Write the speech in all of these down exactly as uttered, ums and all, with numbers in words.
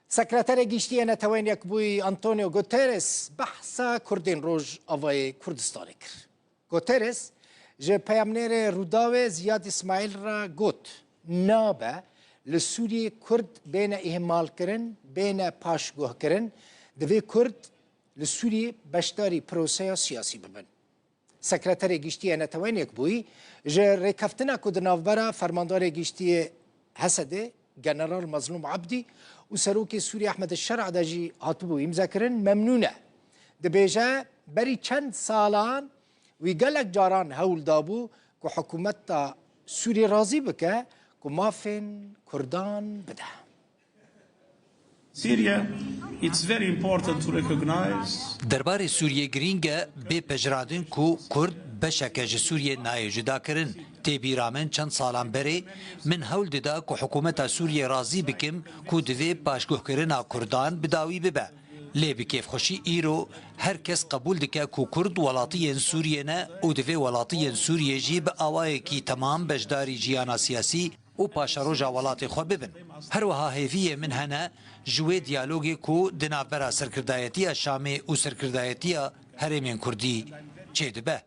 Sekreterê Giştî yê Neteweyên Yekbûyî Antonio Guterres behsa Kurdên Rojavayê Kurdistanê kir. Guterres ji peyamnêrê Rûdawê Ziyad Îsmaîl re got, nabe li Sûriyê Kurd bêne îhmalkirin, bêne paşguhkirin, divê Kurd li Sûriyê beşdarî proseya siyasî bibin. Sekreterê Giştî yê Neteweyên Yekbûyî ji rêkeftina ku di navbera Fermandarê Giştî yê H S D'ê General Mazlûm Ebdî û Serokê Sûriyê Ehmed Şer'a de jî hatibû îmzekirin, memnûn e. Dibêje, berî çend salan wî gelek caran hewl dabû ku hikûmeta Sûriyê razî bike ku mafên Kurdan bide. Syria, it's very important to recognize. Derbarê Sûriyê girîng e bê pejirandin ku Kurd beşeke ji Sûriyê nayê cudakirin. Tê bîra min çend salan berê min hewl dida ku hikûmeta Sûriyê razî bikim ku divê paşguhkirina Kurdan bi dawî bibe. Lê bi kêfxweşî îro her kes qebûl dike ku Kurd welatiyên Sûriyê ne û divê welatiyên Sûriyê jî bi awayekî temam beşdarî jiyana siyasî û paşeroja welatê xwe bibin. Her wiha hêviyê min hene ji wê diyalogê ku di navbera serkirdayetiya Şamê û serkirdayetiya herêmên Kurdî çêdibe.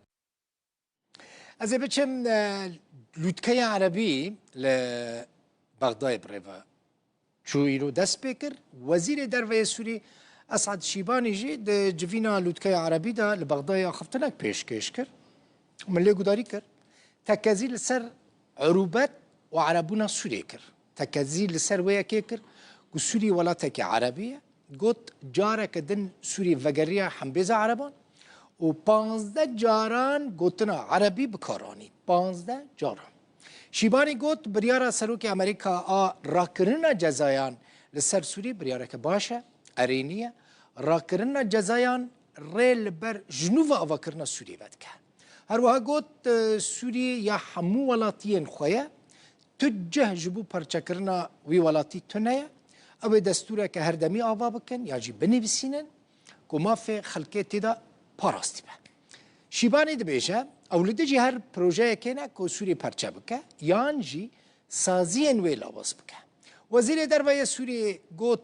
Ez ê biçim, e, lûtkeya erebî li Bexdayê bi rê ve çû, îro dest pê kir. Wezîrê Derve yê Sûrî Esad Şîbanî jî di civîna lûtkeya erebî de li Bexdayê axiftinek pêşkêş kir. Min lê gudarî kir. Tekezî li ser erûbet û erebûna Sûriyê kir. Tekezî li ser wê yekê kir ku Sûrî welatekî erebî ye. Got, careke din Sûrî vegeriya hembêza ereban û panzdeh caran gotina erebî bi kar anî. Panzdeh caran. Şîbanî got, biryara Serokê Amerîka a rakirina cezayan li ser Sûrî biryareke baş e, erênî ye. Rakirina cezayan rê li ber ji nû ve avakirina Sûrî vedike. Her wiha got, e, Sûrî ya hemû welatiyên xwe ye. Tu cih ji bo parçekirina wî welatî tune ye. Ew ê destûreke herdemî ava bikin ya jî binivîsînin ku mafê xelkê tê de parastî be. Şîbanî dibêje, ew li dijî her projeyekê ne ku Sûrî parçe bike, yan jî saziyên wê lawaz bike. Wezîrê Derve yê Sûriyê got,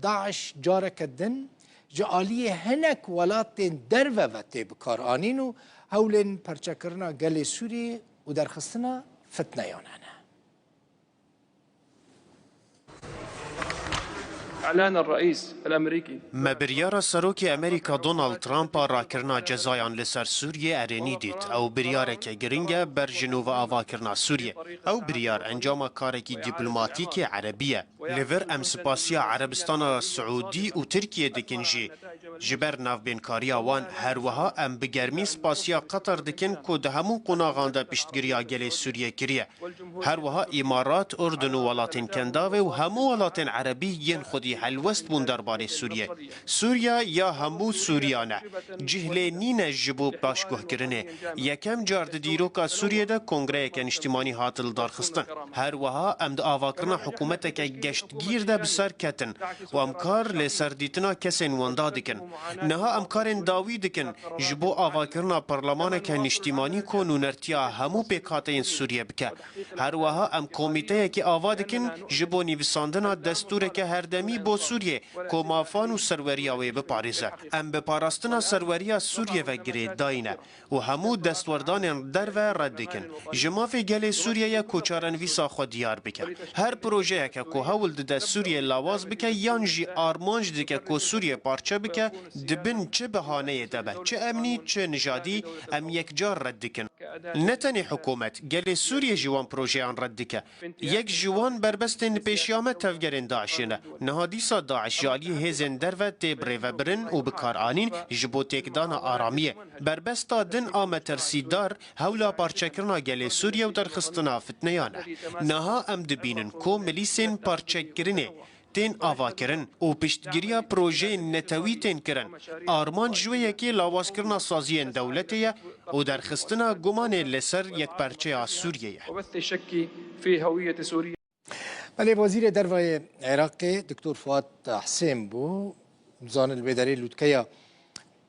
DAIŞ careke din ji aliyê hinek welatên derve ve tê bikaranîn û hewlên parçekirina gelê Sûriyê û derxistina fitneyan hene. أعلان الرئيس الأمريكي. Me biryara Serokê Amerîka Donald Trump a rakirina cezayan li ser Sûriyê erênî dît. Ew biryareke giring e ber ji nû ve avakirina Sûriyê. Ew biryar encama karekî dîplomatîk ê erebî ye. Li vir em spasiya Erebistana Siûdî û Tirkiyê dikin jî ji ber navbênkariya wan. Her wiha em bi germî spasiya Qatar dikin ku di hemû qonaxan de piştgiriya gelê Sûriyê kiriye. Her wiha Îmarat, Urdun û welatên Kendavê û hemû welatên erebî yên xwedî helwest bûn derbarê Sûriyê. Sûriya ya hemû Sûriyan e. Cih lê nîne ji bo paşguhkirinê. Yekem car di dîroka Sûriyê de kongreyeke niştimanî hat lidarxistin. Her wiha em di avakirina hikûmeteke geştgîr de bi ser ketin û em kar li ser dîtina kesên wenda dikin. Niha em karên dawî dikin ji bo avakirina parlemaneke niştimanî ku nûnertiya hemû pêkhateyên Sûriyê bike. Her wiha em komîteyekê ava dikin ji bo nivîsandina destûreke herdemî bo Sûriyê ku mafan û serweriya wê biparêze. Em bi parastina serweriya Sûriyê ve girêdayî ne û hemû destwerdanên derve red dikin. Ji mafê gelê Sûriyê ye ku çarenivîsa xwe diyar bike. Her projeyeke ku hewl dide Sûriyê lawaz bike yan jî armanc dike ku Sûriyê parçe bike, di bin çi bihaneyê de be, çi emnî, çi nijadî, em yekcar red dikin. Ne tenê hikûmet, gelê Sûriyê jî wan projeyan red dike. Yek ji wan berbestên li pêşiya me tevgerên DAIŞê ne. Niha dîsa DAIŞ ji aliyê hêzên derve tê birêvebirin û bikaranîn ji bo têkdana aramiyê. Berbesta din a metirsîdar hewla parçekirina gelê Sûriyê û derxistina fitneyan e. Niha em dibînin ku milîsên parçekirinê tên avakirin û piştgiriya projeyên netewî tên kirin. Armanc ji wê yekê lawazkirina saziyên dewletê ye û derxistina gumanê li ser yekperçeya Sûriyê ye. وبث الشك في هوية سوريا. Belê, Wezîrê Derve yê Iraqê Doktor Fuat Husên bû. Dizanin li wê derê lûtkeya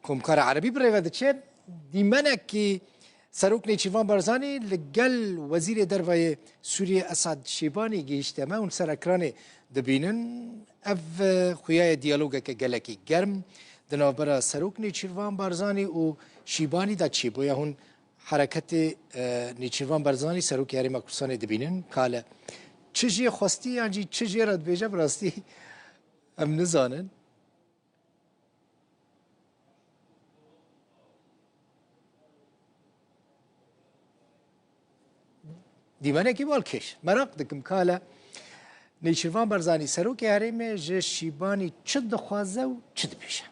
Komkara Erebî bi rê ve diçe. Dîmenekî Serok Nêçîrvan Barzanî li gel Wezîrê Derve yê Sûriyê Esad Şîbanî gihîşte me, hûn ser ekranê dibînin. Ev, e, xuya ye diyalogeke gelekî germ di navbera Serok Nêçîrvan Barzanî û Şîbanî de çêbûye. Hûn hereketê, e, Nêçîrvan Barzanî, Serokê Herêma Kurdistanê dibînin. Kale çi jê xwestî yan jî çi jê re dibêje, bi rastî em nizanin. Dîmenekî balkêş. Meraq dikim kale Nêçîrvan Barzanî, Serokê Herêmê, ji Şîbanî çi dixwaze û çi dibêje?